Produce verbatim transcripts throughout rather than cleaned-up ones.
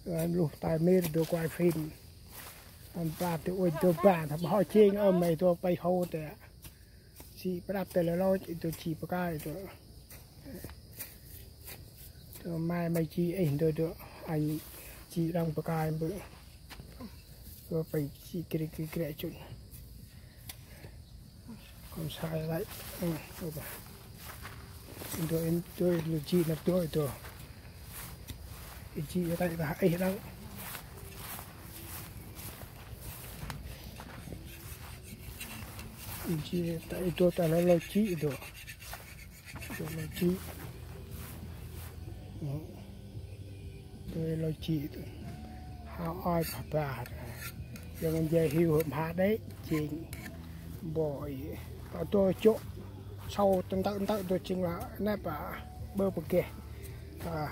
Luh tay mir dô quay phim. Ăn prat dô uănh dô ba, thăm hŏ jêng ơ may dô pay hô tê. Ji prăp tê lơ lôch, dô ji pa kai dô. Dô may may ji êh dô dô. Anh ji răng pa kai mbư. Dô pay ji krê krê krê chun. Không sai lại. Ừ, ok. Dô in, dô in, dô ji năp dô dô. Ji tay ta êh đăng. Ji tay dô ta lơ lôch ji dô. Dô lôch ji. Dô. Dô lôch ji dô. Hao oi pha ba. Yang jai hiu hơm ha đê jêng. Bôi. Dô dô chô. Sau tơntơ tơntơ dô jêng lah nê pa bơ pa geh. Ta.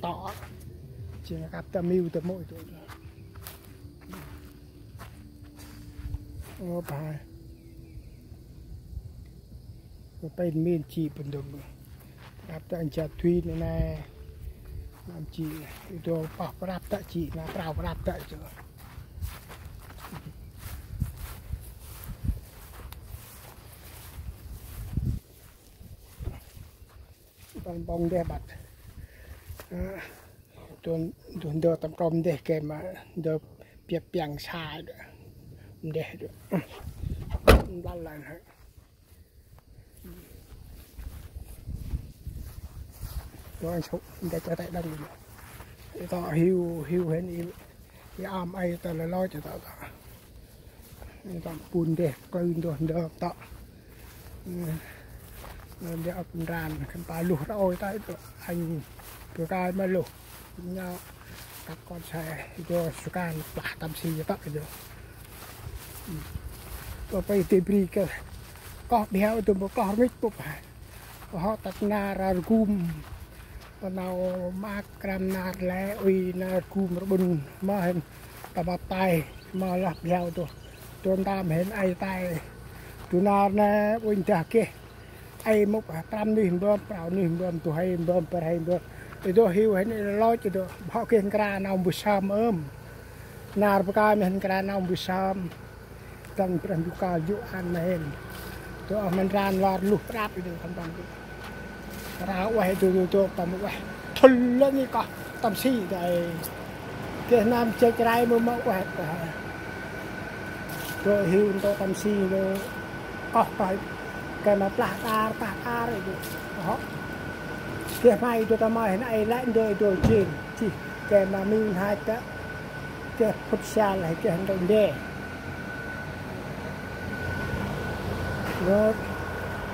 Tŏ. Jêng kăp ta miu ta môi dô. Ơ, pa. Ơ, pa min ji pơndŭm. Prăp ta ncha thuy nê nê. Năm ji, dô pah prăp ta ji, na prao prăp ta ji. Tăm bông deh băt. Ơ, tuôn, tuôn dơ tăm trôm deh ke ma dơ piăp piăng sai dơ. Deh dơ. Lăn lăn hơi. Tuôn sụp, deh cha tay đăng. Tŏ hiu, hiu hên i, i am ai ta lơ lôch ta tŏ. Tăm pun deh, klư ndô ndơ tŏ. Ndơ ăp ndran, khân pă luh roi tay tŏ. Anh, kơ kai ma luh. Nhao, tăp kon sai, dô sukan, plah tăm si tŏ dô. Tŏ pay tê bri kơ. Koh biao dô, koh rngich pup. Hŏ tât nar rgum. Nau maak kram nar lĕ, ui nar rgum rƀŭn. Ma hên ta băp tay, ma lah biao dô. Dô ntơm hên ay tay. Dô nar nê, uănh dah geh. Ay mŭk, a, prăm nuih mbơm, prao nuih mbơm, dô hay mbơm, pơr hay mbơm. Ê dô hiu hên ê lôch ê dô. Bhŏ geh nkra nau mbơh sơm ơm. Nar pa kai ma hên nkra nau mbơh sơm. Dăng brah ndu kal jŭ ăn ma hên. Dô oh mân ran lor luh prăp i dô khân păng dô. Ra ueh dô dô dô păm ueh. Thŭl lơ ni koh tâm si dai. Geh năm chê chrai mơ mơ ueh. Dô hiu dô tâm si dô. Koh koh. Geh ma plah tar pah tar i dô. Hŏ. Geh ma i dô ta ma hên ai lĕ dô i dô jêng. Chih. Geh ma mil hai ta. Geh phŭt sial hay geh ndrôch nde. Dô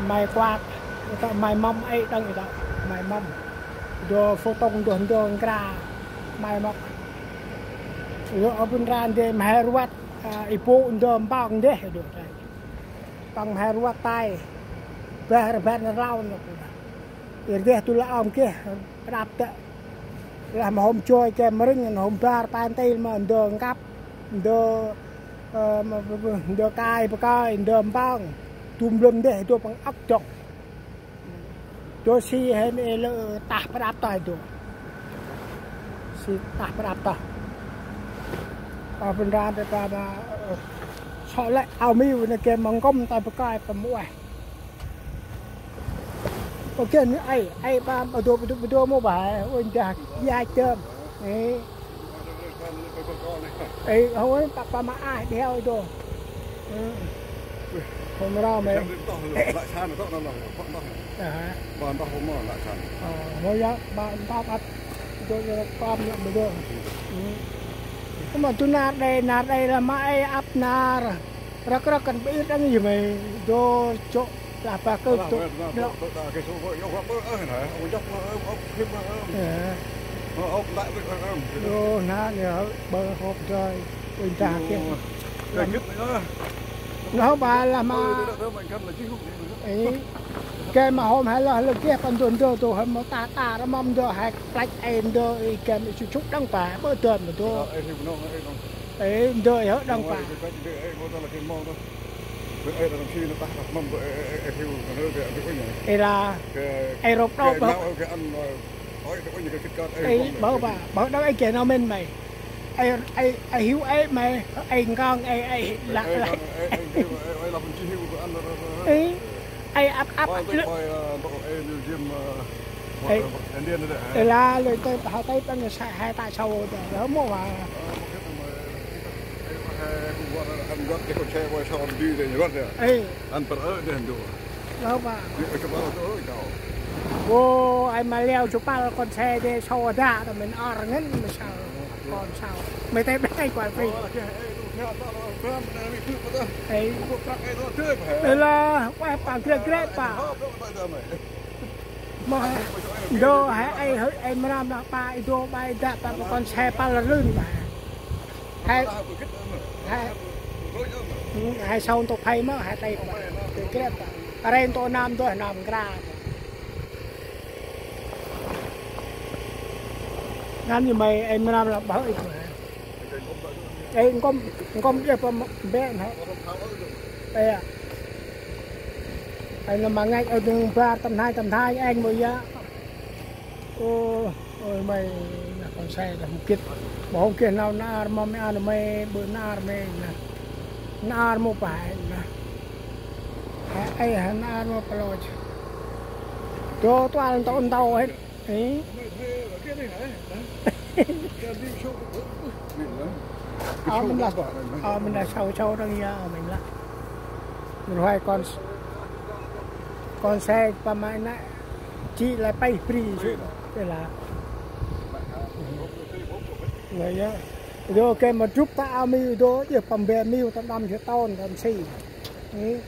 may kuat, tŏ may mâm ê đăng ê tŏ, may mâm. Dô phô tông dô ndơ nkra, may mâp. Dô ôp ndra nde mhe ruat, a, i pô ndơ mpong nde dô tay. Păng mhe ruat tay, bah rbat na rlau nô. Ê geh tu la ôm geh, prăp tơ. Lah ma hôm joi ke mrinh, hôm bar pan til ma ndơ ngăp, ndơ, ơ, ma, ma, ma, ndơ kai pa kai, ndơ mpang. Dŭm lŭm ndeh dô păng âk dŏng. Dô si hên ê lơ tah prăp tah dô. Si tah prăp tah. Ơ, pơnran tê pa ma, ơ, sŏ lĕ ao miu nê ke ma ngâm tay pa kai pa mueh. Ô kê, nê, ai, ai, ba, ba dô, ba dô, ba dô mô ba, ôi, dah, ya, chơm. Ê. Ê, hô, ba, ba, ma, ai, đeo, dô. Ê. Hô, ma, rau, mê. Aha. Ơ, hô, ya, ba, ba, ba, dô, dô, ba, dô. Ê. Kơ ma, tu, nar, đê, nar, đê, lah, ma, ai, ăp, nar. Răk răk kăn bơir đăng yơh mê dô chŏ lah ba kơ dô. Dô na nê bơ hôp dơi. Ôi đa kê. Nau ba lah ma. Ê. Kê ma hôm he lah lơ geh păn dô ndơ dô he mâu ta ta ra mâm ndơ he plăch ê ndơ ê kê ma su chŭk đăng ba bơ dơm ma dô. Ê, ndơ ê hơ đăng ba. Ê la, ê rôp đôp đôp. Ê, bơ ba, bơ đăng ê geh nau mĭn may. Ê, ê, ê hiu ê may, ê ngang ê, ê lă lă. Ê, ê ăp ăp. Ê, ê la lơi tê, hao tê tăng sa hai ta sau tê, lơ mô ba. Ê. Lơ ba. Vô, ê ma leo chupăl kon se de sau dak, ta mĭn ar ngăn mê sau, kon sau. Mê tê bê kuăl phi. Ê. Ê la, ueh pa grek grek pa. Mô he, ndô he, ê, ê, ê mram lah pa, i dô ba, i dak pa, pa kon se păl lưn ba. He, he, he sau ntŭk phei mơ, he tê pa. Tê grep pa. Rê ntŭk nam dôih nam nkra. Ngăn như mày, ê mram lah bơ i dô. Ê, nkôm, nkôm dê pa mbê nă. Ê, ê, nă ma ngăch, ơ, dâng bar tâm thai, tâm thai, ê, mô ya. Ô, ôi, mày, nă, kon se, nă, mô gĭt. Mô hôm geh nau nar, mô mê ăn, mê, bơ nar, mê, nă. Nar mô pa, nă. Ê, ê, nar mô pa lôch. Dô, tual, ntô, ntô, hê. Ê. Ơ, mĭn lah, ơ, mĭn lah sau, sau răng ya, ơ, mĭn lah. Mĭn huai kon, kon se pa mai nă, chi lai pay bri, tê lah. Nă ya. Dô geh ma drup ta a miu dô, djơh pa mbê miu ta đăm djơh ton, đăm si. Ê.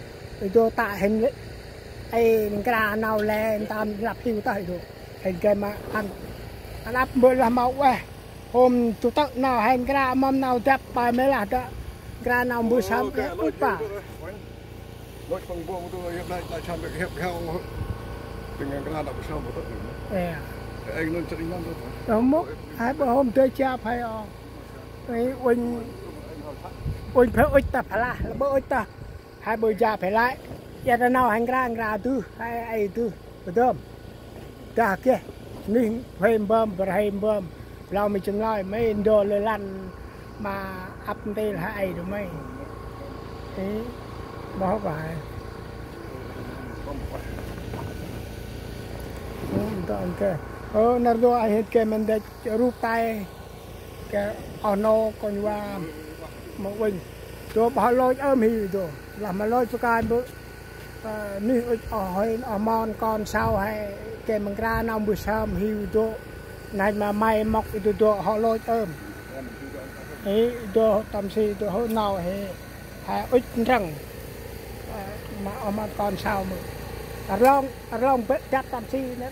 Dô ta hên lê. Ê, nkra nau lĕ, ntơm lăp hiu tah i dô. Hên gay ma ăn. Ăn ăp mbơ̆ lah mau ueh. Hôm tu tơ̆ nau hên nkra mâm nau dăp bai mê lah dă. Nkra nau mbơ̆ sâm ê ŭch pa. Ê. Ơ mô, hai bơ hôm dơi jăp hai o. Ê, unh, unh phê ŭch ta pha lah, lơ bơ ŭch ta. Hai bơ jăp hai lai. Ya ta nau hai nkra nkra dơh, hai ai dơh, bơdơm. Dah geh, nih phê mbơm, bơrhê mbơm. Blau mê chưng lơi, mê ndô lơ lăn, ma ăp ntil hai ai dơm mê. Ê, bơ hŏ ba hai. Ơ, ntơm geh. Ơ, nar dô ai hên geh mân dăch rup tay. Geh oh nô kon wa ma uănh. Dô bơ lôch ơm hi dô. Lah ma lôch pơkai mbơ̆. Ơ, nih ŭch oh hên oh mon kon sau he. Geh ma nkra nau mbơ̆ sơm hi dô. Năch ma may mŏk i dô dô hŏ lôch ơm. Ê, dô tâm si dô hŏ nau he. He ŭch ndrăng. Ơ, ma oh mon kon sau mơ̆. Rlong, rlong bĕ dăp tâm si nĕ.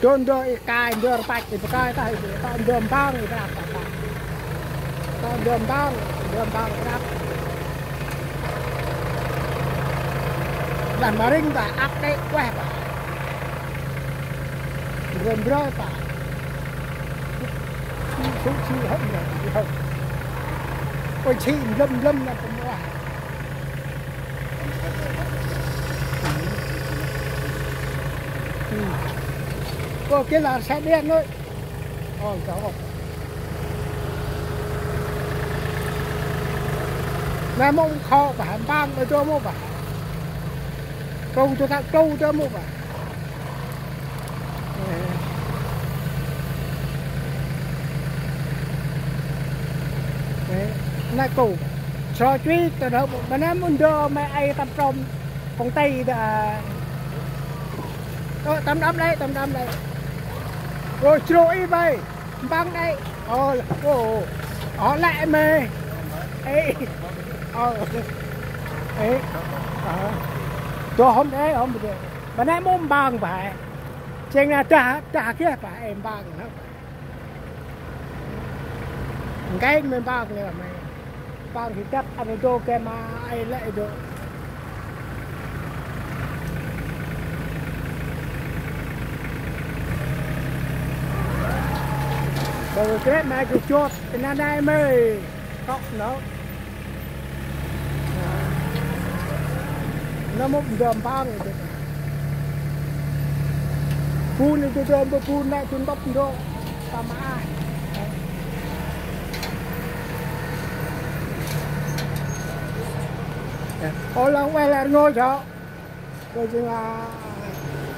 Dô ndơ i kai, ndơ rpach i bơkai tah i bơkai, ndơ mbang i brăp tah tah. Tah ndơ mbang, ndơ mbang brăp. Lah ma rĭng tah, ăp đê̆ ueh tah. Ndrơm brơ tah. Sŭ si hŏm nă, si hŏm. Ôi si mlâm mlâm nă pơm ueh. Ơ, geh lah xe điện thôi. Ơ, cháu. Nă mông kho ba, mbang ba dô mông ba. Klâu dô ta, klâu dô mông ba. Ê. Ê, nă kô. Sro chuy ta nă, ma nă mŭn dô mê ai tâm trôm. Công ty ta. Ơ, tâm đăm đê, tâm đăm đê. Ơ, sro i bay. Mbang đê. Ơ, ơ, ơ. Ơ, lĕ mê. Ê. Ơ. Ê. Ơ. Dô hôm đê, hôm đê. Ba nê mô mbang ba. Chêng na dah, dah geh ba, ê, mbang na. Ngên mê mbang nê mê. Mbang hi dăp ăn dô geh ma ai lĕ dô. Ba geh ma geh jot, na nê mê. Kok nô. Nă mô ndơm mbang i dô. Bu nê du du bu bu nê du ntŭp ndô. Tama ah. Ơ, ôh lah ueh lah rngôch hŏ. Kơ jêng, a,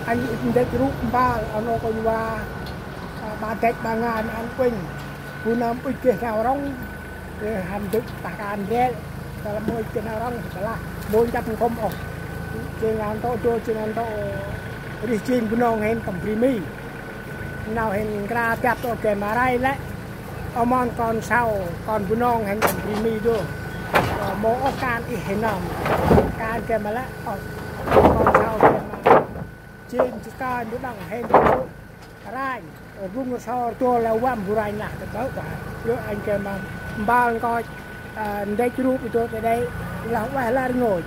anh ndĕch rŭ mbal, ano kơ yua, a, ba dăch ba ngan anh uănh. Bu nơm ŭch geh nau rŏng. Ơ, hăn dŭk tah kan ndrel. Tơlah mâu ŭch geh nau rŏng, tơlah mâu nchăp nkhŭm ôh. Jêng ăn tŏ dô, jêng ăn tŏ rêh jêng Bunong hên tâm bri Mi. Nau hên nkra biăp tŏ geh ma rai lĕ. Ơ mon kon sau, kon Bunong hên tâm bri Mi dô. Ơ, mâu ôh kan ih hên nơm. Kan geh ma lĕ, ơ, kon sau geh ma. Jêng jêh kan dô đŏng hên dô. Ranh, rŭng rơsor dô lĕ văm bu ranh lah, tơ̆ tơ̆ bah. Yơh anh geh ma mbal nkoch, ơ, ndĕch rŭ i dô tơ đei, lah ueh lah rngôch.